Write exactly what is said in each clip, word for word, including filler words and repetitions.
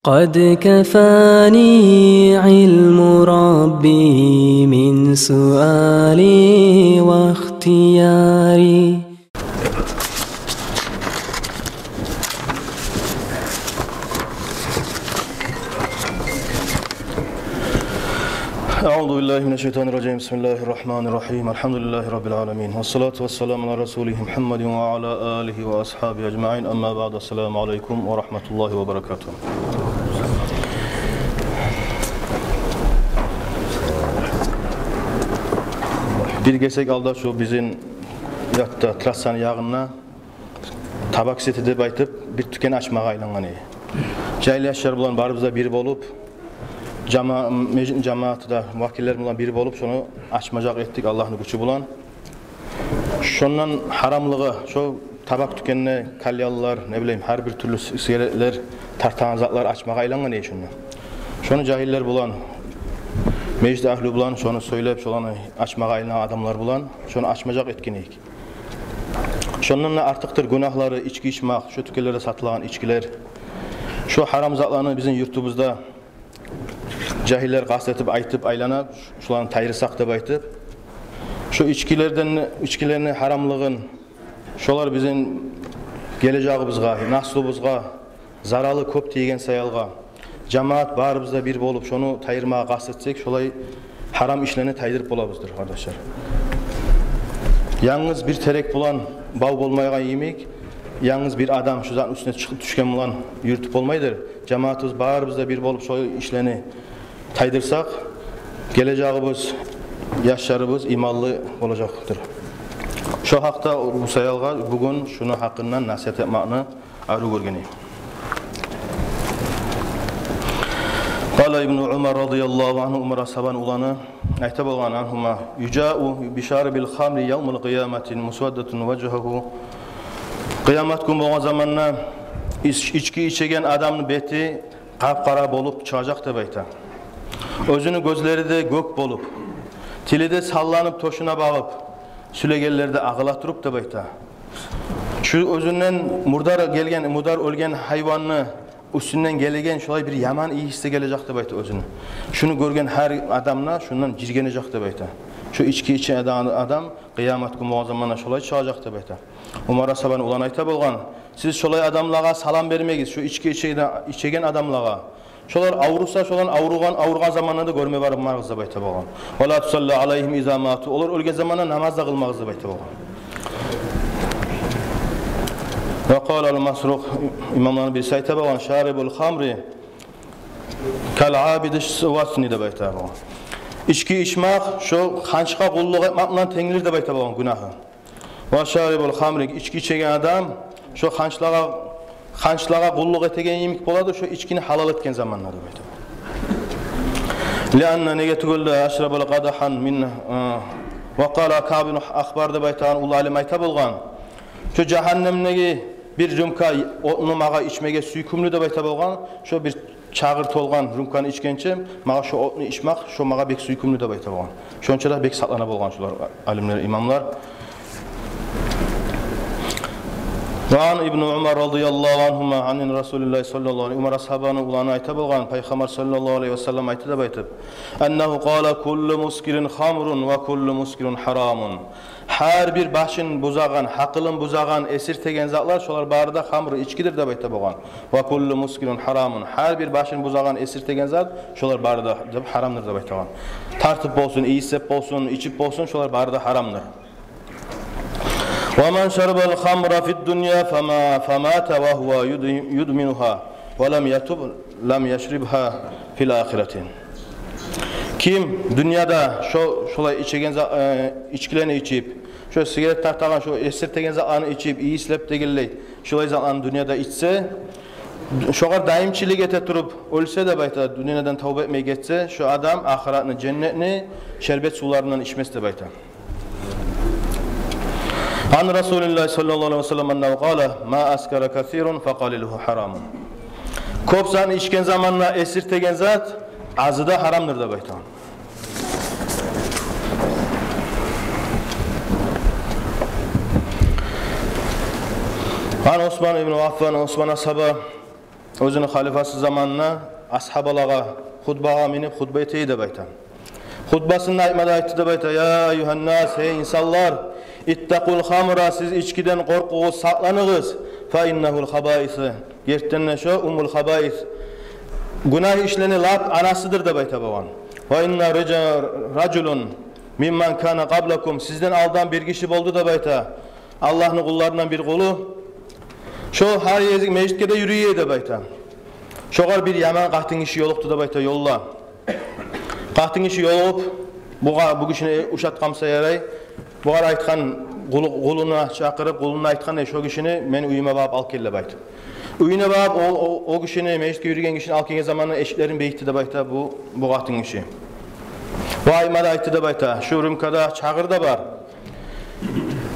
قد كفاني علم ربي من سؤالي واختياري. أعوذ بالله من الشيطان الرجيم. بسم الله الرحمن الرحيم. الحمد لله رب العالمين. والصلاة والسلام على رسوله محمد وعلى آله وأصحابه أجمعين. أما بعد. السلام عليكم ورحمة الله وبركاته. Бир гесек алда шу бизин ятда трассаны ягъында табак сети деп айтып, бир тюкен ачмагъа айлангъан эди. Жагьил яшлар булан барыбыз да бир болуп, жама-, межитни жамааты да, вакиллер булан бир болуп, шону ачмажакъ этдик Аллагьны гючю булан. Шондан гьарамлыгъы, шо табак тюкенде кальянлар, не билейим, гьар бир тюрлю с-, сигаретлер, тартагъан затлар ачмагъа айлангъан эди шонда. Шону жагьиллер булан, межит агьлю булан, шону сёйлеп, шоланы ачмагъа айлангъан адамлар булан, шону ачмажакъ этген эдик. Шондан да артыкъдыр гюнагьлары ички ичмек, шо тюкенлерде сатылагъан ичкилер. Шо гьарам затланы бизин юртубузда жагьиллер къаст этип айтып айлана, шуланы тайдырсакъ деп айтып. Шо ичкилерден, ичкилени гьарамлыгъын, шолар бизин гележегибизге, наслубузгъа заралы кёп тийген саялгъа, жамаат барыбыз да бир болуп, шону тайдырмагъа къаст этсек, шолай гьарам ишлени тайдырып болабыздыр, къардашлар. Янгыз бир терек булан бав болмайгъан йимик, янгыз бир адам шу затны уьстюне чыгъып тюшген булан юрютюп болмайдыр. Жамаатыбыз барыбыз да бир болуп, шолай ишлени тайдырсакъ, гележегибиз, яшларыбыз иманлы болажакъдыр. Шо гьакъда бу саялгъа бугюн шуну гьакъындан насигьат этмекни арив гёрген эдим. قال ابن عمر رضي الله عنه, Умар асгьабаны уланы айта болгъан, عنهما: يجاء بشارب الخمر يوم القيامة مسودا وجهه. Къыямат гюн болгъан заманда ич-, ички ичеген адамны бети къап-къара болуп чыгъажакъ деп айта. Оьзюню гёзлери де гёк болуп, тили де салланып тёшюне багъып, сюлегенлери де агъыла туруп деп айта. Шу оьзюнден мурдар гелген, мурдар оьлген гьайванны уьстюнден гелеген шолай бир яман ийис де гележек деп айта оьзюню. Шуну гёрген гьар адамны шундан жийиргенежек деп айта. Шу ички ичеген адам къыямат гюн болгъан заманда шолай чыгъажакъ деп айта. Умар асгьабаны уланы айта болгъан: «Сиз шолай адамлагъа салам бермегиз, шу ички ичеген, ичеген адамлагъа. Шолар авруса, шоланы авругъан, авругъан заманында гёрме бармагъыз», — деп айта болгъан. «ولا تصلوا عليهم إذا ماتوا. Олар оьлген заманда намаз да къылмагъыз», — деп айта болгъан. وقال مسروق, имамланы бириси айта болгъан: «شارب الخمر كالعابد الوثن», — деп айта болгъан. Ички ичмек шо ханчгъа къуллукъ этмек булан тенгдир деп айта болгъан гюнагьы. «وشارب الخمر», ички ичеген адам шо ханчлагъа, ханчлагъа къуллукъ этеген йимик болады, шо ичкини гьалал этген заманда деп айта. «لأن», неге тюгюл де, «أشرب قدحا من», э, وقال كعب بن أحبار деп айтагъан уллу алим айта болгъан: «Шо жагьаннемдеги бир рюмка отну магъа ичмеге сюйкюмлю», — деп айта болгъан. «Шо бир чагъыр толгъан рюмканы ичгенче, магъа шо отну ичмек, шо магъа бек сюйкюмлю», — деп айта болгъан. Шонча да бек сакълана болгъан шолар алимлер, имамлар. وعن ابن عمر رضي الله عنهما عن رسول الله صلى الله عليه وسلم, Умар асгьабаны уланы айта болгъан, Пайхаммар саллаллагьу алайгьи ва саллам айтды деп айтып: «أنه قال: كل مسكر خمر وكل مسكر حرام». Гьар бир башын бузагъан, гьакъылын бузагъан, эсиртеген затлар, шолар бары да хамру, ичкидир деп айта болгъан. «وكل مسكر حرام». Гьар бир башын бузагъан, эсиртеген зат, шолар бары да деп гьарамдыр деп айта болгъан. Тартып болсун, ийислеп болсун, ичип болсун, шолар бары да гьарамдыр. «ومن شرب الخمر في الدنيا فما-، فمات وهو يد-، يدمنها ولم يتب لم يشربها في الآخرة». Ким дюньяда шо-, шолай ичеген за-, э, ичкилени ичип, шо сигарет тартагъан, шо эсиртеген затланы ичип, ийислеп дегенлей, шолай затланы дюньяда ичсе, шогъар даимчилик эте туруп оьлсе деп айта, дюньядан тавба этмей гетсе, шо адам ахыратны женнетни шербет сувларындан ичмес деп айта. عن رسول الله صلى الله عليه وسلم أنه قال: «ما أسكر كثير فقليله حرام». Кёп затны ичген заманда эсиртеген зат, азы да гьарамдыр деп айта. عن عثمان بن عفان, Осман асгьаба оьзюню халифасы заманында асгьабалагъа хутбагъа минип хутба эте эди деп айта. Хутбасында айтма да айтды деп айта: «Я айюгьаннас, гьей инсанлар, иттакъул хамра, сиз ичкиден къоркъугъуз, сакъланыгъыз. Фа иннагьул хабаис, гертиден де шо уммул хабаис, гюнагь ишлени лап анасыдыр», – деп айта болгъан. «Ва инна ража-, ражулун мимман кана къаблакум, сизден алдан бир гиши болду деп айта, Аллагьны къулларындан бир къулу. Шо гьар гезик межитге де юрюй эди деп айта. Шогъар бир яман къатын гиши ёлукъду деп айта ёлда. Къатын гиши ёлугъуп, бугъа, бу гишини ушатгъан буса ярай, бугъар айтгъан, къулу-, къулуна чакъырып, къулуна айтгъан: «Эй, шо гишини мени уьюме багъып алып гел», – деп айта. Уьюне багъып, о, о, о гишини, межитге юрюйген гишини алып гелген заманда эшиклерин бегитди деп айта бу, бу къатын гиши. Ва айтма да айтды деп айта: «Шу рюмкада чагъыр да бар.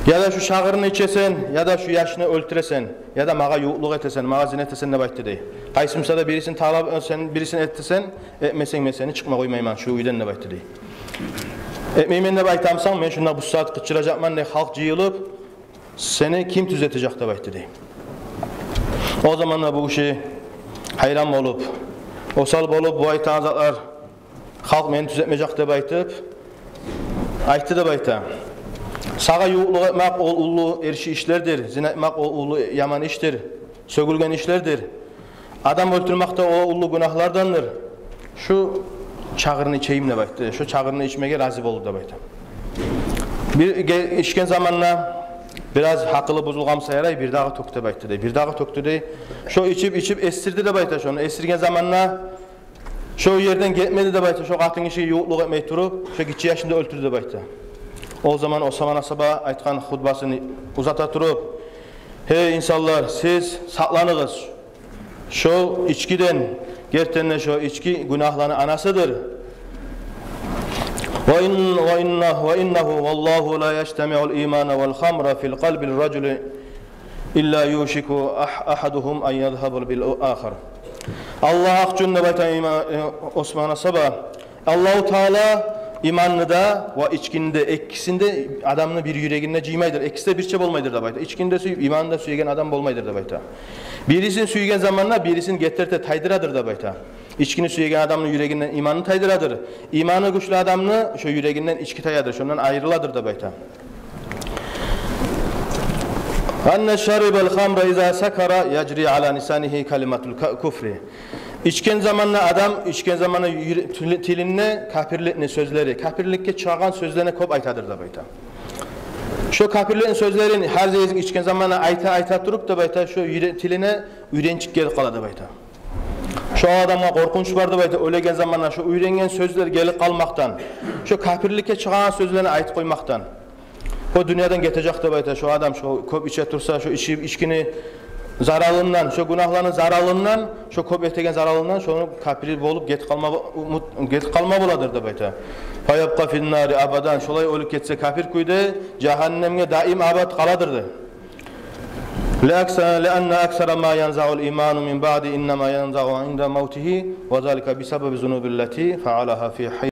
Яда шу чагъырны ичесен, яда шу яшны оьлтюресен, яда магъа ювукълукъ этесен, магъа зина этесен», – деп айтды дей. «Къайсы буса да бирисин талап, сен бирисин этесен, этмесенг, мен сени чыкъма къоймайман шу уьйден», – деп айтды дей. «Этмеймен деп айтамысан, мен шунда бу сагьат къычыражакъман дей, халкъ жыйылып, сени ким тюзетежек?» – деп айтды дей. О заманда бу гиши гьайран болуп, осал болуп, бу айтагъан затлар, халкъ мени тюзетмежек деп айтып, айтды деп айта: «Сагъа ювукълукъ этмек ол уллу эрши ишлердир, зина этмек ол уллу яман ишдир, сёгюлген ишлердир. Адам оьлтюрмек де ол уллу гюнагьлардандыр. Шу чагъырны ичейим», – деп айтды. Шу чагъырны ичмеге рази болду деп айта. Бир ге-, ичген заманда бираз гьакъылы бузулгъан буса ярай, бир дагъы тёк деп айтды дей. Бир дагъы тёкдю дей. Шо ичип, ичип эсирди деп айта шону. Эсирген заманда шо ерден гетмеди деп айта, шо къатын гиши ювукълукъ этмей туруп, шо гиччи яшны да оьлтюрдю деп айта. О заман Осман асгьаба айтгъан хутбасын узата туруп: «Гьей инсанлар, сиз сакъланыгъыз. Шо ичкиден, гертиден де шо ички гюнагьланы анасыдыр. Ва ин-, ва инна-, ва иннагьу валлагьу ла яжтамиъул иману вал хамру фи къалбир ражули илла юшику агь-, агьадугьум ан язгьаба бил ахар». Аллагь гьакъ учун деп айта има-, э, Осман асгьаба, Аллагьу Таала иманны да ва ичкини де, экисин де адамны бир юрегинде жыймайдыр, экиси де бирче болмайдыр деп айта. Ичкини де сюйюп, иманны да сюеген адам болмайдыр деп айта. Бирисин сюйген заманда бирисин гетирте тайдырадыр деп айта. Ичкини сюеген адамны юрегинден иманны тайдырадыр. Иманы гючлю адамны шо юрегинден ички таядыр, шондан айрыладыр деп айта. Анна шарибал хамра иза сакара яжри ала лисанигьи калиматул ка-, куфри. Ичген заманда адам, ичген заманда юре-, тили-, тилинде капирликни сёзлери, капирликге чыгъагъан сёзлени кёп айтадыр деп айта. Шо капирликни сёзлерин гьар гезик ичген заманда айта, айта туруп деп айта, шо юре-, тилине уьйренчик гелип къала деп айта. Шо адамгъа къоркъунч бар деп айта, оьлеген заманда шо уьйренген сёзлер гелип къалмакъдан, шо капирликге чыгъагъан сёзлени айтып къоймакъдан. О дюньядан гетежек деп айта шо адам, шо кёп иче турса, шо ичи-, ичкини заралындан, шо гюнагьланы заралындан, шо кёп этеген заралындан, шону капир болуп гетип къалма, умут, гетип къалма боладыр деп айта. Фаябкъа финнари абадан, шолай оьлюп гетсе капир кюйде, жагьаннемге даим абат къаладыр деп. Лиакса-, лианна аксара ма янзагъул иману мин баъди иннама янзагъу инда мавтигьи, ва залика бисабаби зунубиллати фаъалагьа фи гьай-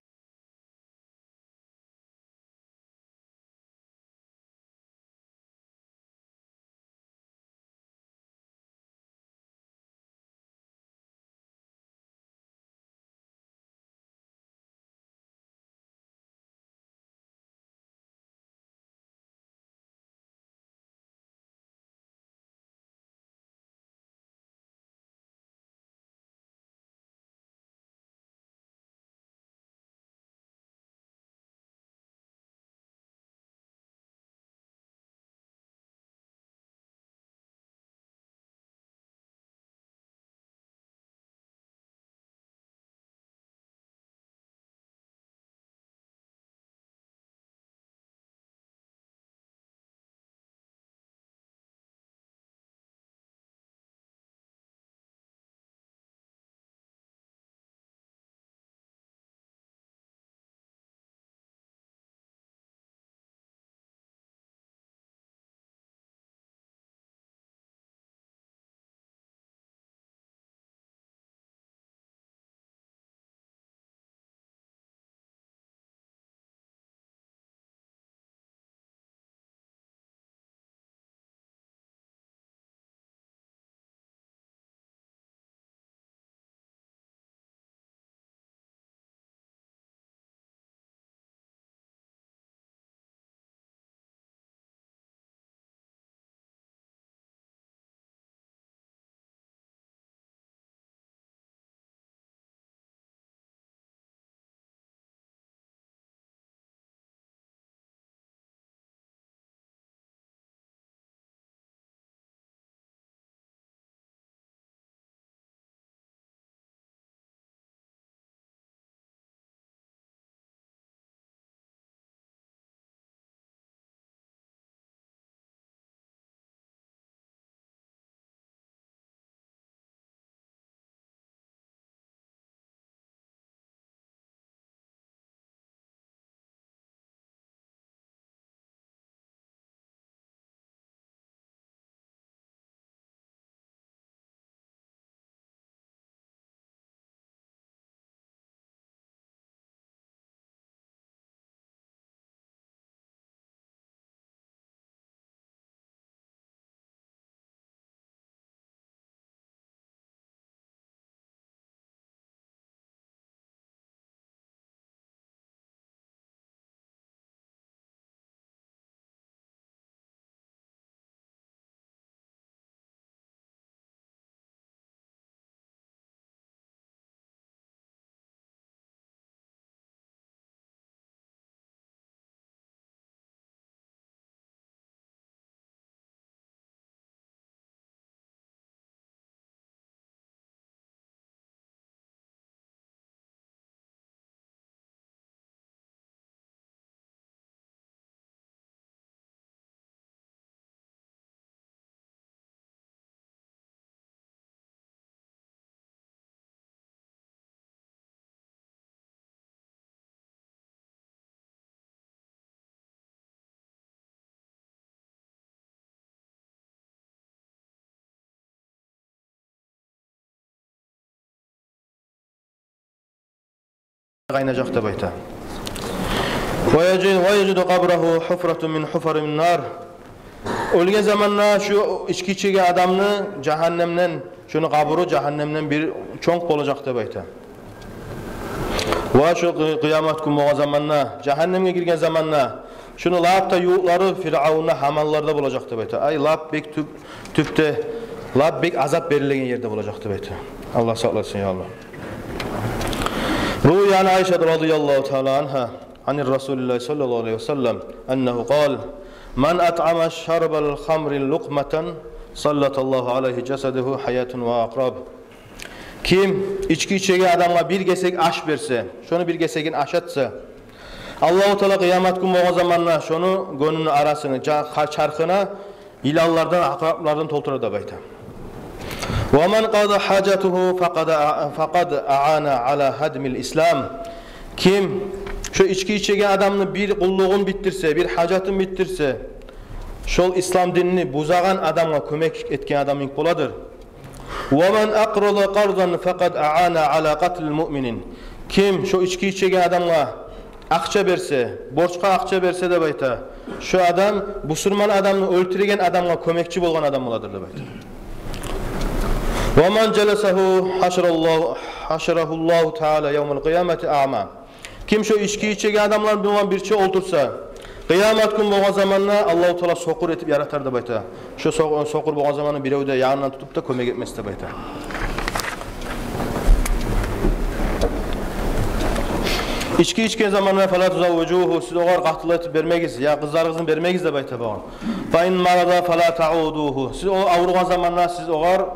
къайнажакъ деп айта. Ва яжи-, ва яжиду къабрагьу гьуфратун мин гьуфарин нар. Оьлген заманда шу ички ичеген адамны жагьаннемден, шуну къабуру жагьаннемден бир чонг болажакъ деп айта. Ва шу къы-, къыямат гюн болгъан заманда, жагьаннемге гирген заманда, шуну лап да ювукълары Фиръавунда, Гьаманларда болажакъ деп айта. Ай, лап бек тюп-, тюпде, лап бек азап берилеген ерде болажакъ деп айта. Аллагь сакъласын, я Аллагь. Рувия ан Айшата радияллагьу таала ангьа, ани Расулиллагьи саллаллагьу алайгьи ва саллам, аннагьу къала: ман атъама шарибал хамри лукъматан, саллаталлагьу алайгьи жасадагьу гьаятун ва акъраб. Ким ички ичеген адамгъа бир гесек аш берсе, шону бир гесегин ашатса, Аллагьу Таала къыямат гюн болгъан заманда шону гёнюню арасына, жа-, ха-, чархына йыланлардан, акъраплардан толтура деп айта. Ва ман къада гьажатагьу факъад а-, факъад аана ала гьадмил ислам. Ким шо ички ичеген адамны бир къуллугъун битдирсе, бир гьажатын битдирсе, шол ислам динни бузагъан адамгъа кёмек этген адам йимик боладыр. Ва ман акърада къарзан факъад аана ала къатлил муъминин. Ким шо ички ичеген адамгъа акъча берсе, борчгъа акъча берсе деп айта, шо адам бусурман адамны оьлтюрген адамгъа кёмекчи болгъан адам боладыр деп айта. Ва ман жаласагьу гьашараллагьу, гьашарагьуллагьу таала явмал къиямати аъма. Ким шо ички ичеген адамлар булан бирче олтурса, къыямат гюн болгъан заманда Аллагьу Таала сокъур этип яратар деп айта. Шо со-, сокъур болгъан заманда бирев де янындан тутуп да кёмек этмес деп айта. Ички ичген заманда фала тузаввижугьу, сиз огъар къатын этип бермегиз, я къызларыгъызны бермегиз деп айта болгъан. Фа ин марада фала таъудугьу, сиз о авругъан заманда сиз огъар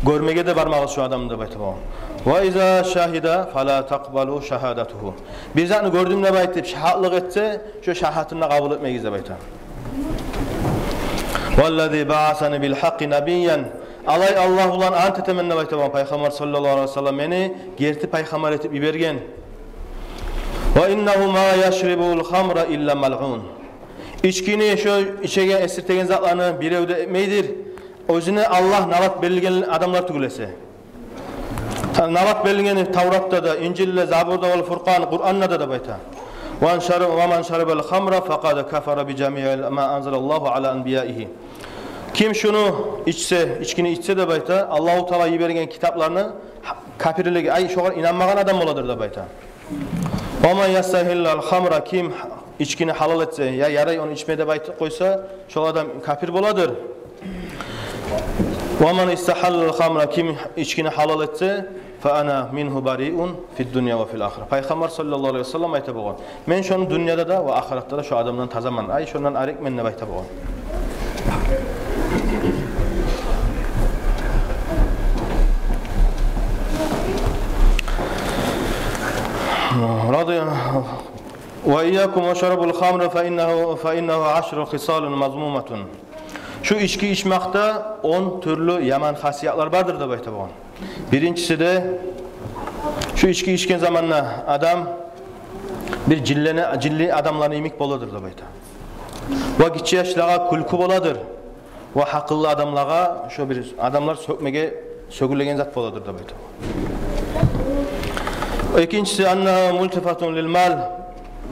гёрмеге де бармагъыз шо адамны деп айта болгъан. Ва иза шагьида фала такъбалу шагьадатагьу. Бир затны гёрдюм деп айтып шагьатлыкъ этсе, шо шагьатын да къабул этмегиз деп айта. Валлази баъасани бил гьакъкъи набиян. Алай Аллагь булан ант этемен деп айта болгъан, Пайхаммар саллаллагьу алайгьи ва саллам мени герти пайхаммар этип йиберген. Ва иннагьу ма яшрибул хамра илла малъун. Ичкини, шо ичеген, эсиртеген затланы бирев де этмейдир, оьзюне Аллагь налат берилген адамлар тюгюл эсе. Та-, налат берилгени Тавратда да, Инжилде, Забурда, вал Фуркъан, Къуранда да деп айта. Ва ман шари-, ва ман шарибал хамра факъад кафара би жамиъи ма анзалаллагьу ала анбияигьи. Ким шуну ичсе, ичкини ичсе деп айта, Аллагьу Таала йиберген китапланы ха-, капирлиги, ай, шогъар инанмагъан адам боладыр деп айта. Ва ман ястагьиллал хамра, ким ичкини гьалал этсе, я ярай ону ичме деп айтып къойса, шол адам капир боладыр. Ва ман истагьаллал хамра, ким ичкини гьалал этсе, фа ана мингьу бариун фид дунья ва фил ахира. Пайхаммар саллаллагьу алайгьи ва саллам айта болгъан. Мен шону дюньяда да ва ахыратда да шо адамдан тазаман. Ай, шондан арекмен деп айта болгъан. Ради-, ва ийякум ва шарабал хамра фа иннагьу, фа иннагьу ашру хисалун мазмуматун. Шу ички ичмакъда он тюрлю яман хасиятлар бардыр деп айта болгъан. Биринчиси де, шу ички ичген заманда адам бир жинлени, жинли адамланы йимик боладыр деп айта. Ва гиччи яшлагъа кюлкю боладыр. Ва гьакъыллы адамлагъа шо бир адамлар сёкмеге, сёгюлеген зат боладыр деп айта. Экинчиси, аннагьа мултифатун лил мал,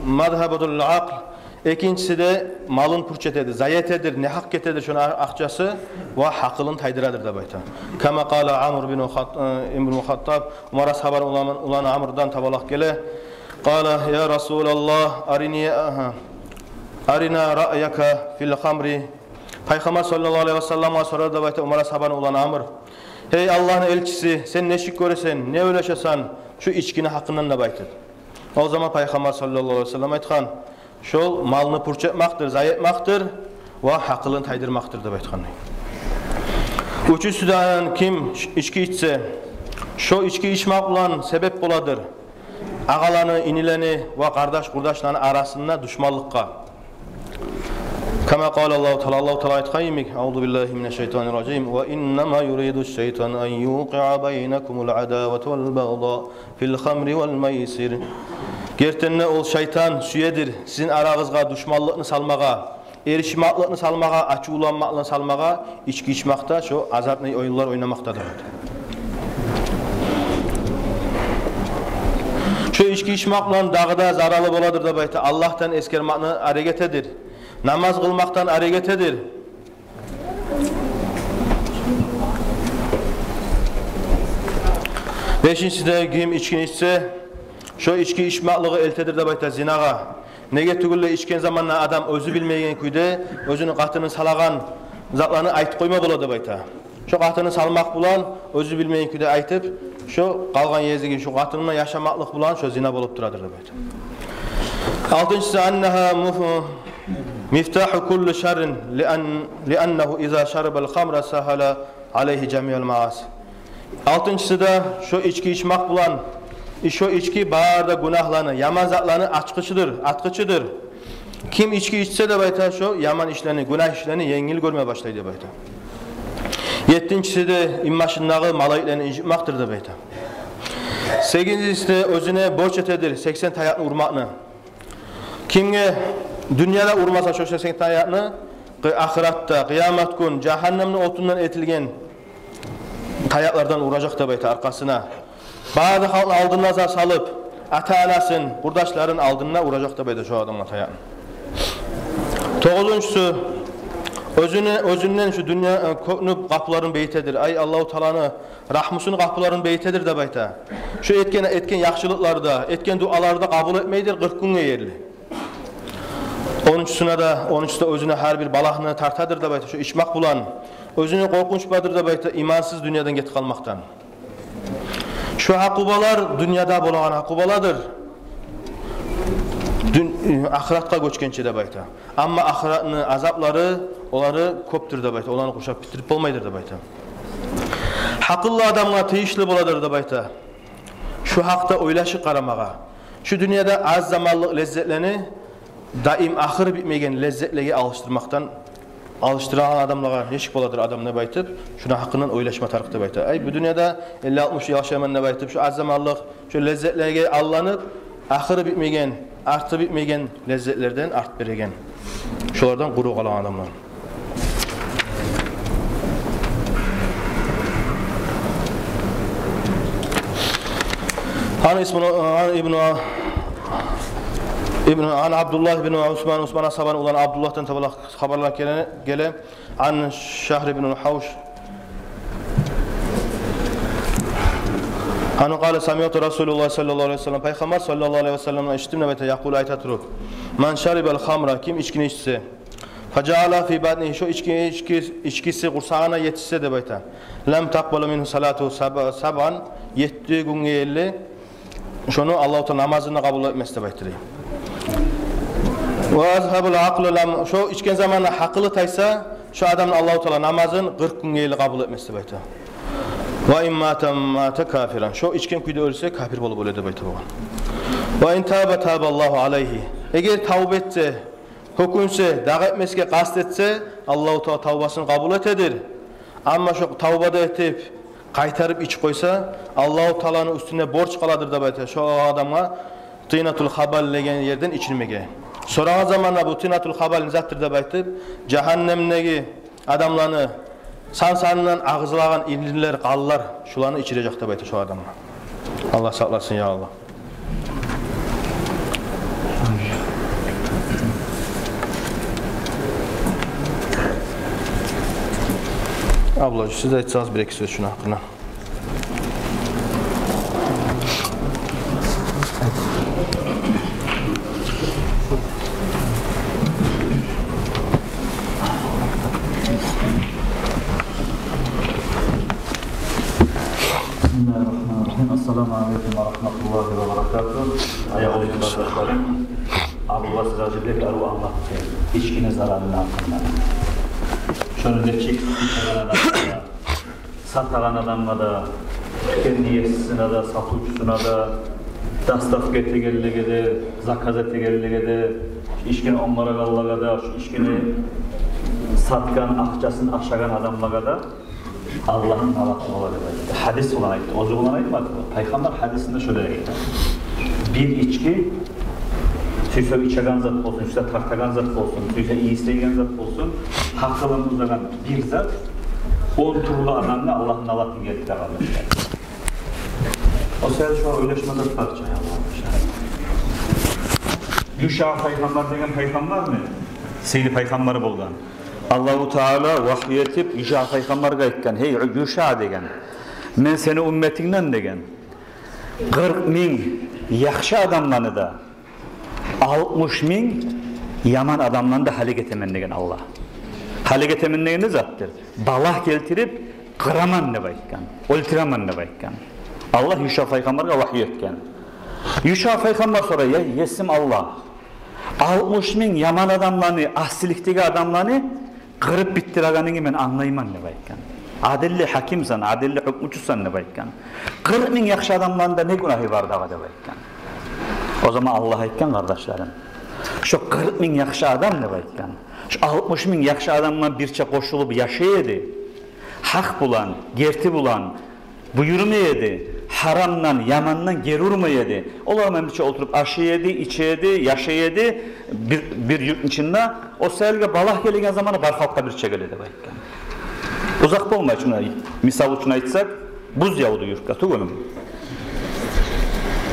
мазгьабатул акъл. Экинчиси де, малын пуч этедир, зая этедир, негьакъ гетедир шону а-, акъчасы ва гьакъылын тайдырадыр деп айта. Кама къала Амр бин Хат-, э, ибн Хаттаб, Умар асгьабаны уланы, уланы Амрдан табалакъ геле. Къала: я Расулаллагь, арини, агьа, арина раъяка фил хамри. Пайхаммар саллаллагьу алайгьи ва салламгъа сорады деп айта Умар асгьабаны уланы Амр: гьей Аллагьны элчиси, сен нечик гёресен, не ойлашасан шу ичкини гьакъындан деп айтып. О заман Пайхаммар саллаллагьу алайгьи ва саллам айтгъан: шол малны пуч этмакъдыр, зая этмакъдыр ва гьакъылын тайдырмакъдыр деп айтгъан. Уьчюнчюсюден, ким ич-, ички ичсе, шо ички ичмакъ булан себеп боладыр агъаланы, инилени ва къардаш-къурдашланы арасында душманлыкъгъа. Кама къала Аллагьу Таала, Аллагьу Таала айтгъан йимик: аъузу биллагьи минаш шайтанир ражим. Ва иннама юридуш шайтану ан юкъиа байнакумул адавата вал багъдаа фил хамри вал майсир. Гертиден де, ол шайтан сюедир сизин арагъызгъа душманлыкъны салмагъа, эришмакълыкъны салмагъа, ачувланмакълыкъны салмагъа ички ичмакъда, шо азартный оюнлар ойнамакъда деп айта. Шо ички ичмакъ булан дагъы да заралы боладыр деп айта. Аллагьдан эсгермакъны арек этедир. Намаз къылмакъдан арек этедир. Бешинчиси де, ким ичкини ичсе, шо ички ичмакълыгъы элтедир деп айта зинагъа. Неге тюгюл де ичген заманда адам оьзю билмейген кюйде оьзюню къатынын салагъан затланы айтып къойма бола деп айта. Шо къатынын салмакъ булан, оьзю билмейген кюйде айтып, шо къалгъан езиги шо къатынына яшамакълыкъ булан шо зина болуп турадыр деп айта. Алтынчысы, аннагьа муф-, мифтагьу кулли шаррин, лиан-, лианнагьу иза шарибал хамра сагьала алайгьи жамиул мааси. Алтынчысы да, шо ички ичмакъ булан, и шо ички бары да гюнагьланы, яман затланы ачгъычыдыр, ачгъычыдыр. Ким ички ичсе деп айта, шо яман ишлени, гюнагь ишлени енгил гёрме башлай деп айта. Еттинчиси де, инбашындагъы малайиклени инжитмакъдыр деп айта. Сегизинчиси де, оьзюне борч этедир сексен таякъны урмакъны. Кимге дюньяда урмаса шо сексен таякъны, къы-, ахыратда, къыямат гюн, жагьаннемни отундан этилген таякълардан уражакъ деп айта аркъасына. Бары да халкъны алдына за-, салып, ата-анасын, къурдашларын алдына уражакъ деп айта шо адамгъа таякъны. Тогъузунчусу, оьзюню, оьзюнден шо дюнья, э, кёкню къапуларын бегитедир. Ай, Аллагьу Тааланы рагьмусуну къапуларын бегитедир деп айта. Шо этген, этген яхшылыкълар да, этген дуалар да къабул этмейдир къыркъ гюнге ерли. Онунчусуна да, онунчусу да оьзюне гьар бир балагьны тартадыр деп айта шо ичмакъ булан. Оьзюне къоркъунч бардыр деп айта имансыз дюньядан гетип къалмакъдан. Шо гьакъубалар дюньяда болагъан гьакъубаладыр. Дюн-, ахыратгъа гёчгенче деп айта. Амма ахыратны азаплары, олары кёпдюр деп айта. Оланы къуршап битирип болмайдыр деп айта. Гьакъыллы адамгъа тийишли боладыр деп айта шо гьакъда ойлашып къарамагъа. Шо дюньяда аз заманлыкъ леззетлени даим ахыры битмейген леззетлеге алышдырмакъдан, алышдырагъан адамлагъа нечик боладыр адам деп айтып, шону гьакъындан ойлашма тарыкъ деп айта. Ай, бу дюньяда элли-алтмыш йыл яшайман деп айтып, шо аз заманлыкъ шо леззетлеге алданып, ахыры битмейген, арты битмейген леззетлерден арт береген. Шолардан къуру къалагъан адамлар. Ан исму-, ан ибну, ибну, ан Абдуллагь ибну Усман, Усман асгьабаны уланы Абдуллагьдан таба хабарлар геле, геле. Ан Шагьр ибну Гьавш. Аннагьу къала, самиъту Расулуллагь саллаллагьу алайгьи ва саллам, Пайхаммар саллаллагьу алайгьи ва салламны эшитдим деп айта, якъулу, айта туруп: «Ман шарибал хамра», ким ичкини ичсе, «фажаала фи батнигьи», шо ички, ички, ичкиси къурсагъына етишсе деп айта, «лам тукъбал мингьу салатугьу саб-, сабъан», етти гюнге ерли шону Аллагьу Таала намазын да къабул этмес деп айтды дей. «Ва азгьабал акълу», шо ичген заманда гьакъылы тайса, шо адамны Аллагьу Таала намазын къыркъ гюнге ерли къабул этмес деп айта. «Ва ин мата, мата кафиран», шо ичген кюйде оьлсе, капир болуп оьле деп айта болгъан. «Ва ин таба, табаллагьу алайгьи», эгер тавба этсе, гьёкюнсе, дагъы этмесге къаст этсе, Аллагьу Таала тавбасын къабул этедир. Амма шо тавба да этип, къайтарып ичип къойса, Аллагьу Тааланы уьстюне борч къаладыр деп айта шо адамгъа тинатул хабал деген ерден ичирмеге. Сорагъан заманда, бу тинатул хабал не затдыр деп айтып, жагьаннемдеги адамланы сан-санындан агъызлагъан ирлер, къанлар, шуланы ичирежек деп айта шо адамгъа. Аллагь сакъласын, я Аллагь. Абдуллагь, сиз айтсагъыз бир-эки сёз шуну гьакъында. Бисмиллагьи ррагьмани ррагьим. Ассаламу алайкум ва рагьматуллагьи ва баракатугь. Аявлу къардашларым, Абу Басир Гьажибек арив англатды ичкини заралыны гьакъында. Шону нечик ичеген адамгъа да, сатагъан адамгъа да, тюкен есисине де, сатывчусуна да, доставка этегенлеге де, заказ этегенлеге де, ичкини онгарагъанлагъа да, шу ичкини сатгъан, акъчасын ашагъан адамлагъа да Аллагьны налаты бола деп айтды. Гьадис булан айтды. Оьзю булан айтмады. Пайхаммар гьадисинде шолай айтды. Бир ички, сюйсе ичеген зат болсун, сюйсе тартагъан зат болсун, сюйсе ийислейген зат болсун, гьакъылын бузагъан бир зат он тюрлю адамгъа Аллагьны налатын гелтире, къардашлар. О саялы шогъар ойлашма зат бар чы, я Аллагь. Юша пайхаммар деген пайхаммармы? Сыйлы пайхаммар болгъан. Аллагьу Таала вагьйу этип Юша пайхаммаргъа айтгъан: «Гьей, Юша, — деген, — мен сени умметингден, — деген, — къыркъ минг яхшы адамланы да, алтмыш минг яман адамланы да гьалек этемен», — деген Аллагь. Гьалек этемен деген не затдыр? Балагь гелтирип, къыраман деп айтгъан, оьлтюремен деп айтгъан. Аллагь Юша пайхаммаргъа вагьйу этген. Юша пайхаммар сорай: «Я Есим Аллагь, алтмыш минг яман адамланы, асиликдеги адамланы къырып битдирегенингни мен англайман, — деп айтгъан. — Адилли гьакимсен, адилли гьукмучусан, — деп айтгъан. — Къыркъ минг яхшы адамланы да не гюнагьы бар дагъы?» — деп айтгъан. О заман Аллагь айтгъан, къардашларым, шо къыркъ минг яхшы адам, — деп айтгъан, — шо алтмыш минг яхшы адамдан бирче къошулуп яшай эди, гьакъ булан, герти булан буюрмай эди, гьарамдан, ямандан гери урмай эди. Олар булан бирче олтуруп ашай эди, иче эди, яшай эди бир, бир юртну ичинде. О саялы балагь гелеген заманда бар халкъгъа бирче геле», — деп айтгъан. Узакъ болмай, шуна мисал учун айтсакъ, буз явду юртгъа, тюгюлмю?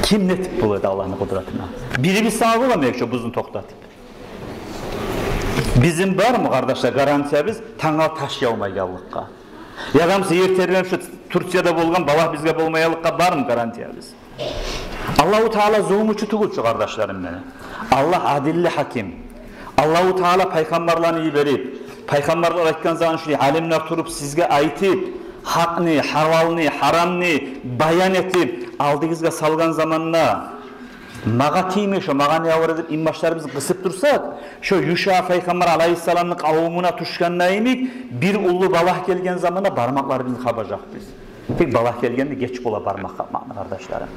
Ким нетип бола эди Аллагьны къудратына? Бирибиз сама боламы эдик шо бузну токътатып? Бизин бармы, къардашлар, гарантиябыз тангала таш явмайгъанлыкъгъа? Ядамса ер тербенип шо Турцияда болгъан балагь бизге болмайгъанлыкъгъа бармы гарантиябыз? Аллагьу Таала зулмучу тюгюл чю, къардашларым мени. Аллагь адилли гьаким. Аллагьу Таала пайхаммарланы йиберип, пайхаммарлар айтгъан заман шулай алимлер туруп сизге айтып, гьакъны, гьалалны, гьарамны баян этип, алдыгъызгъа салгъан заманда, магъа тиймей шо, магъа не авур деп инбашларыбызны къысып турсакъ, шо Юша пайхаммар алайгьиссаламны къавумуна тюшгенде йимик, бир уллу балагь гелген заманда бармакъларыбызны къабажакъбыз. Тек балагь гелгенде геч бола бармакъ къабмакъны, къардашларым.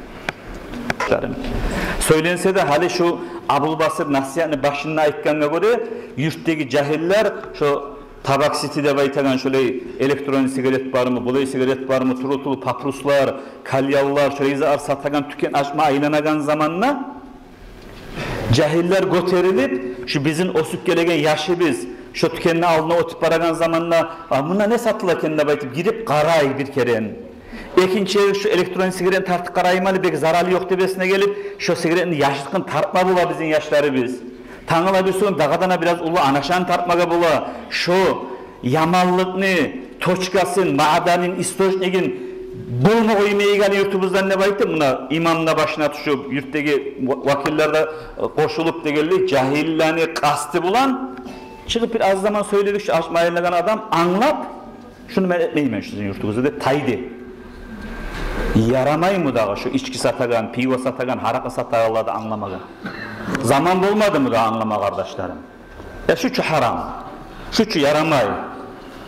Сёйленсе де, гьали шу Абулбасир насигьатны башында айтгъангъа гёре, юртдагъы жагьиллер шо Табак Сити деп айтагъан шолай электронный сигарет бармы, булай сигарет бармы, тюрлю-тюрлю папируслар, кальянлар, шолай затлар сатагъан тюкен ачма айланагъан заманда, жагьиллер гётерилип, шу бизин оьсюп гелеген яшыбыз шо тюкенни алдына оьтюп барагъан заманда: «А, мунда не сатыла экен?» — деп айтып, гирип къарай бир керен. Экинчи шу электронный сигаретни тартып къарайман, бек заралы ёкъ деп эсине гелип, шо сигаретни яшыртгъын тартма бола бизин яшларыбыз. Тангала бирисигюн дагъы да бираз уллу анашаны тартмагъа бола. Шо яманлыкъны точкасын, маъданын, источнигин болма къоймайгъан юртубуздан деп айтып, муна имам да башына тюшюп, юртдагъы ва-, вакиллер де, э, къошулуп дегенлей, жагьиллени къасты булан чыгъып бир аз заман сёйледик, шу ачма айланагъан адам англап, «Шуну мен этмеймен сизин юртугъузда», — деп тайды. Ярамаймы дагъы шу ички сатагъан, пиво сатагъан, гьаракъы сатагъанланы англамагъа? Заман болмадымы дагъы англама, къардашларым? Я шу чу гьарам, шу чу ярамай.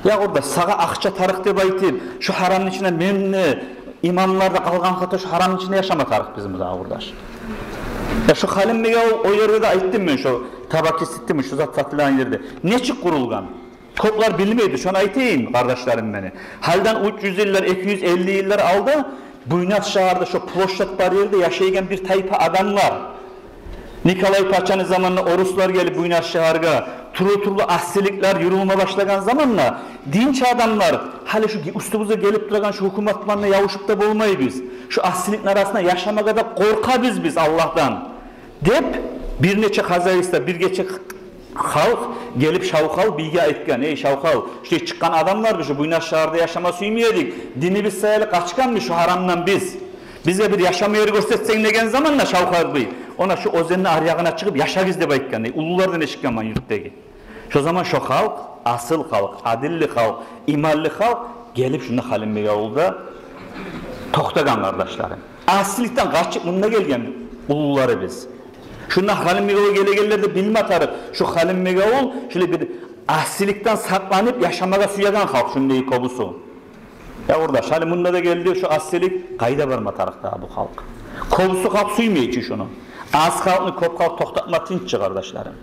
Я, къурдаш, сагъа акъча тарыкъ деп айтып, шу гьарамны ичинде мен де, имамлар да къалгъан хата шу гьарамны ичинде яшама тарыкъбызмы дагъы, къурдаш? Я шу Халимбекавул, о ерде де айтдым мен, шу Табак Сити, шу зат сатылагъан ерде нечик къурулгъан? Кёплер билмейди, шону айтайым, къардашларым мени. Гьалиден уьч юз йыллар, эки юз элли йыллар алда Буйнакск шагьарда шо площадь бар ерде яшайгъан бир тайпа адамлар. Николай пачаны заманында оруслар гелип Буйнакск шагьаргъа, тюрлю-тюрлю асиликлер юрюлме башлагъан заманда, динч адамлар: «Гьали шу уьстюбюзге гелип турагъан шу гьукумат булан да ябушуп да болмайбыз. Шу асиликни арасында яшамагъа да къоркъабыз биз Аллагьдан», — деп, бир нече хозяйство, бир нече халкъ гелип Шавхал бийге айтгъан: «Эй, Шавхал, шулай чыкъгъан адамлар, биз шу Буйнакск шагьарда яшама сюймей эдик, динибиз саялы къачгъанбыз шу гьарамдан биз. Бизге бир яшама ер гёрсетсенг», — деген заманда Шавхал бий: «Она шу оьзенни аръягъына чыгъып яшагъыз», — деп айтгъан, дей, уллулардан эшитгенмен юртдагъы. Шо заман шо халкъ, асил халкъ, адилли халкъ, иманлы халкъ гелип шунда Халимбекавулда токътагъан, къардашларым. Асиликден къачып мунда гелген уллуларыбыз. Шунда Халимбекавулгъа гелегенлер де билме тарыкъ, шу Халимбекавул шулай бир асиликден сакъланып яшамагъа сюеген халкъ шунда кёбюсю. Я, къурдаш, гьали мунда да гелди шу асилик, къайда барма тарыкъ дагъы бу халкъ? Кёбюсю халкъ сюймей чи шуну. Аз халкъны кёп халкъ токътатма тынч чы, къардашларым.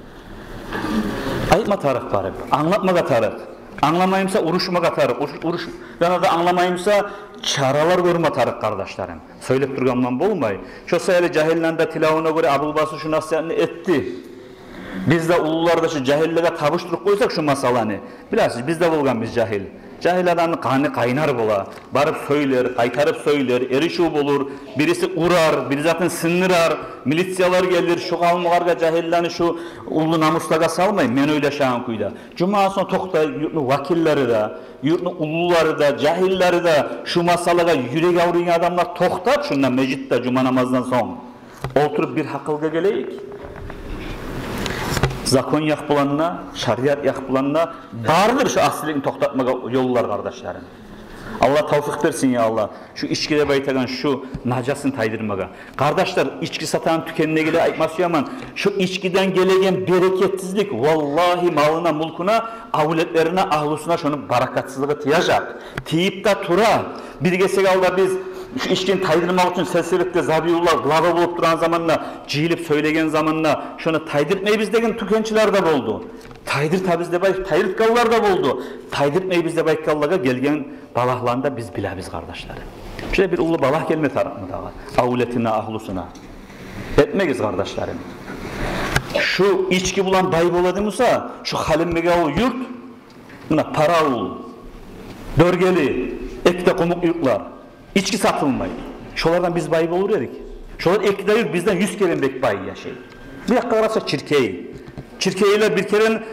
Айтма тарыкъ барып, англатмагъа тарыкъ. Англамай буса, урушмагъа тарыкъ. Уруш-, уруш-, яна да англамай буса, чаралар гёрме тарыкъ, къардашларым. Сёйлеп тургъан булан болмай. Шо саялы жагьиллени де тилевюне гёре Абулбасир шу насигьатны этди. Биз де, уллулар да, шу жагьиллеге тапшуруп къойсакъ шу масъаланы. Билесиз, биз де болгъанбыз жагьил. Жагьил адамны къаны къайнар бола. Барып сёйлер, къайтарып сёйлер, эришив болур, бириси урар, бир затын сындырар, милициялар гелир, шу къалмагъаллагъа, жагьиллени, шу уллу намуслагъа салмай, мен ойлашагъан кюйде. Жумадан сонг токътай, юртну вакиллери де, юртну уллулары да, жагьиллери де, шу масъалагъа юреги авруйгъан адамлар токътап, шунда межитде жума намаздан сонг олтуруп бир гьакъылгъа гелейик. Закон якъ булан да, шариат якъ булан да бардыр шу асиликни токътатмагъа ёллар, къардашларым. Аллагь тавфикъ берсин, я Аллагь, шу ички деп айтагъан шу нажасны тайдырмагъа. Къардашлар, ички сатагъан тюкендегилеге айтма сюемен, шу ичкиден гелеген берекетсизлик, валлагьи, малына, мюлкюне, авлетлерине, агьлюсюне шону баракатсызлыгъы тиежек. Тийип де тура. Бир гесек алда биз шу ичкини тайдырмакъ учун сельсоветде Забиулла глава болуп турагъан заманда, жыйылып сёйлеген заманда, шону тайдыртмайбыз деген тюкенчилер де болду. Тайдыртабыз деп айт-, тайдыртгъанлар да болду. Тайдыртмайбыз деп айтгъанлагъа гелген балагьланы да биз билебиз, къардашларым. Шулай бир уллу балагь гелме тарыкъмы дагъы авлетине, агьлюсюне? Этмегиз, къардашларым. Шу ички булан бай бола эди буса, шу Халимбекавул юрт, муна Паравул, Доргели, эки де къумукъ юртлар, ички сатылмай. Шолардан биз бай болур эдик. Шолар эки де юрт бизден юз керен бек бай яшай. Бу якъгъа къараса, Чиркей. Чиркейлилер бир керен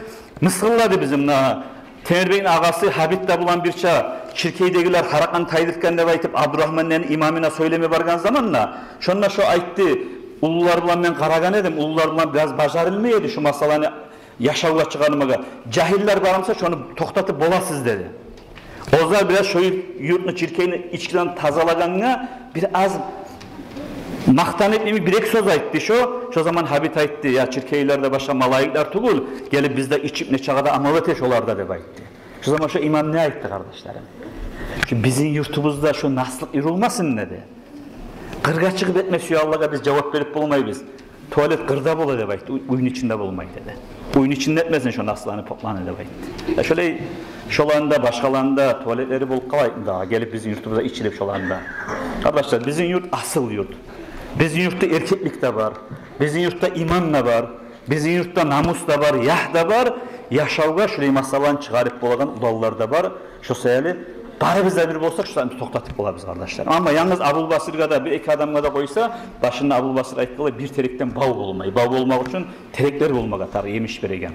мысгъыллады бизин, муна, Темирбекни агъасы Гьабит де булан бирче Чиркейдегилер гьаракъыны тайдыртгъан деп айтып, Абдурагьманланы имамына сёйлеме баргъан заманда, шонда шо айтды: «Уллулар булан мен къарагъан эдим, уллулар булан бираз бажарылмай эди шу масъаланы яшавгъа чыгъармагъа. Жагьиллер бар буса, шону токътатып боласыз», — деди. Оьзлер бираз шо юртну, Чиркейни ичкиден тазалагъангъа бираз макътанып, эми, бир-эки сёз айтды шо. Шо заман Гьабит айтды: «Я, чиркейлилер де башгъа малайиклер тюгюл, гелип бизде ичип, нечакъы да амал эте шолар да», — деп айтды. Шо заман шо имам не айтды, къардашларым? «Шу бизин юртубузда шо наслыкъ юрюлмесин», — деди. «Къыргъа чыгъып этме сюегенлеге биз жавап берип болмайбыз. Туалет къырда бола», — деп айтды, уь-, уьйню ичинде болмай деди. «Уьйню ичинде этмесин шо насланы, потланы», — деп айтды. Я, шолай, шоланы да, башгъаланы да туалетлери болуп къалайыкъмы дагъы, гелип бизин юртубузда ичилип шоланы да? Къардашлар, бизин юрт асил юрт. Бизин юртда эркеклик де бар. Бизин юртда иман да бар. Бизин юртда намус да бар, ягь да бар. Яшавгъа шулай масъаланы чыгъарып болагъан уланлар да бар. Шо саялы барыбыз да бир болсакъ, шу затны токътатып болабыз, къардашлар. Амма янгыз Абулбасирге де, бир-эки адамгъа да къойса, башында Абулбасир айтгъанлай, бир терекден бав болмай. Бав болмакъ учун тереклер болмагъа тарыкъ, емиш береген.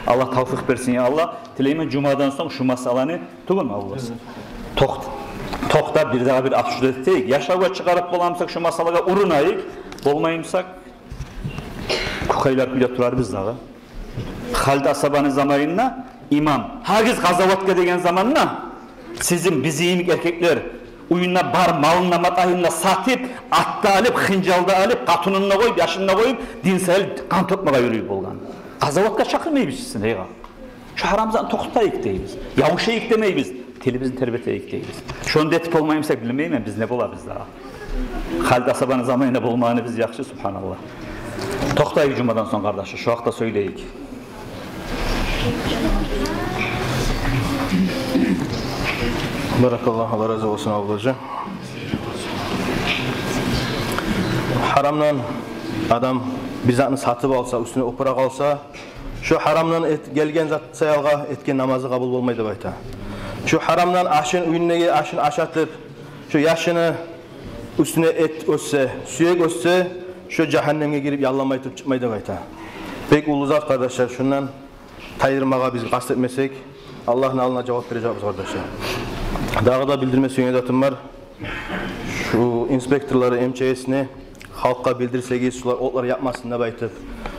Аллагь тавфикъ берсин, я Аллагь. Тилеймен, жумадан сонг шу масъаланы, тюгюлмю, Абулбасир? Токът-, токътап, бир дагъы бир обсуждать этейик. Яшавгъа чыгъарып боламысакъ, шу масъалагъа урунайыкъ. Болмаймысакъ, кукайлар кюйде турарбыз дагъы. Халид асгьабаны заманында имам, гьагиз къазаватгъа деген заманда, сизин, бизин йимик эркеклер уьюнде бар малын да, матагьын да сатып, ат да алып, хынжал да алып, къатынын да къоюп, яшын да къоюп, дин саялы къан тёкмеге юрюй болгъан. Къазаватгъа чакъырмайбыз сизин, гьей къавум. Шу гьарам затны токътатайыкъ дейбиз. Ябушайыкъ демейбиз. Тилибизни тербетейик дейбиз. Шону да этип болмаймысакъ, билмеймен, биз не болабыз дагъы. Халид асгьабаны заманында болмагъаныбыз яхшы, субгьаналлагь. Токътайыкъ жумадан сонг, къардашлар, шу гьакъда сёйлейик. Баракаллагь, Аллагь рази болсун, Абдулгьажи. Гьарамдан адам бир затны сатып алса, уьстюне опура къалса, шо гьарамдан эт-, гелген зат саялгъа этген намазы къабул болмай деп айта. Шо гьарамдан ашын, уьюндеги ашын ашатып, шо яшыны уьстюне эт оьссе, сюек оьссе, шо жагьаннемге гирип, ялламай туруп чыкъмай деп айта. Бек уллу зат, къардашлар, шундан тайдырмагъа биз къаст этмесек, Аллагьны алдына жавап бережекбиз, къардашлар. Дагъы да билдирме сюеген затым бар. Шу инспекторлары, М Ч С-ни халкъгъа билдирсегиз, шулар отлар якъмасын деп айтып,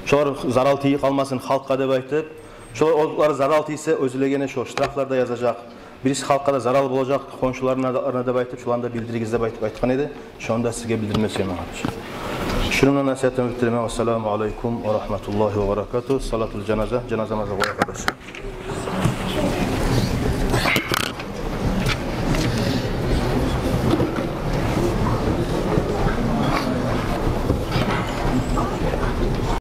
шулар зарал тийип къалмасын халкъгъа деп айтып, шулар отлар зарал тийсе, оьзлеге шо штрафлар да язажакъ. Бириси халкъгъа да зарал болажакъ, хоншуларына да, арына деп айтып, шуланы да билдиригиз деп айтып айтгъан эди. Шону да сизге билдирме сюемен, къардаш. Шуну булан насигьатымны битдиремен. Ассаламу алейкум ва рагьматуллагьи ва баракатугь. Салатул жаназа, жаназа намазы къоя, къардаш.